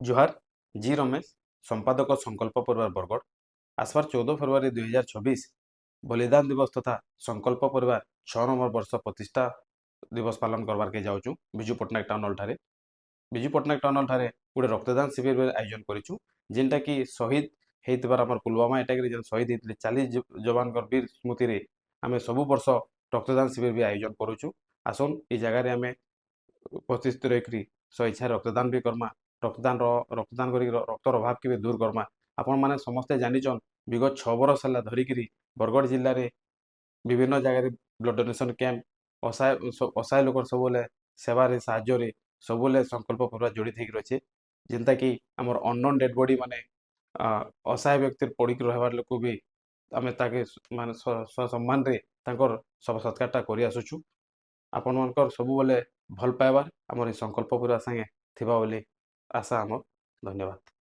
ଜୁହାର, ଜି ରମେଶ, ସମ୍ପାଦକ, ସଂକଳ୍ପ ପରିବାର, ବରଗଡ଼। ଆସବାର 14 ଫେବୃଆରୀ 2026 ବଳିଦାନ ଦିବସ ତଥା ସଂକଳ୍ପ ପରିବାର 6 ନମ୍ବର ବର୍ଷ ପ୍ରତିଷ୍ଠା ଦିବସ ପାଳନ କରବାର୍କେ ଯାଉଛୁ। ବିଜୁ ପଟ୍ଟନାୟକ ଟାଉନ୍ ହଲ୍ ଠାରେ, ବିଜୁ ପଟ୍ଟନାୟକ ଟାଉନ୍ ହଲ୍ ଠାରେ ଗୋଟେ ରକ୍ତଦାନ ଶିବିର ଆୟୋଜନ କରିଛୁ, ଯେନ୍ଟାକି ଶହୀଦ ହେଇଥିବାର ଆମର ପୁଲୱାମା ଆଟାକରେ ଯେନ୍ ଶହୀଦ ହେଇଥିଲେ 40 ଯବାନଙ୍କର ବୀର ସ୍ମୃତିରେ ଆମେ ସବୁ ବର୍ଷ ରକ୍ତଦାନ ଶିବିର ବି ଆୟୋଜନ କରୁଛୁ। ଆସୁନ୍, ଏଇ ଜାଗାରେ ଆମେ ଉପସ୍ଥିତ ରହିକରି ସ୍ୱଇଚ୍ଛାରେ ରକ୍ତଦାନ ବି କର୍ମା, ରକ୍ତଦାନ କରିକି ରକ୍ତର ଅଭାବକେ ବି ଦୂର କର୍ମା। ଆପଣମାନେ ସମସ୍ତେ ଜାନିଛନ୍, ବିଗତ 6 ବରଷ ହେଲା ଧରିକିରି ବରଗଡ଼ ଜିଲ୍ଲାରେ ବିଭିନ୍ନ ଜାଗାରେ ବ୍ଲଡ୍ ଡୋନେସନ୍ କ୍ୟାମ୍ପ, ଅସହାୟ ଅସହାୟ ଲୋକର ସବୁବେଲେ ସେବାରେ, ସାହାଯ୍ୟରେ ସବୁବେଲେ ସଂକଳ୍ପ ପରିବାର ଯୋଡ଼ିତ ହେଇକି ରହିଛେ। ଯେନ୍ତାକି ଆମର ଅନନୋନ୍ ଡେଡ୍ ବଡି ମାନେ ଅସହାୟ ବ୍ୟକ୍ତି ପଡ଼ିକି ରହିବାର ଲୋକ ବି ଆମେ ତାକେ ମାନେ ସସମ୍ମାନରେ ତାଙ୍କର ଶବ ସତ୍କାରଟା କରି ଆସୁଛୁ। ଆପଣମାନଙ୍କର ସବୁବେଲେ ଭଲ ପାଇବାର ଆମର ଏଇ ସଂକଳ୍ପ ପରିବାର ସାଙ୍ଗେ ଥିବା ବୋଲି ଆଶା ଆମର। ଧନ୍ୟବାଦ।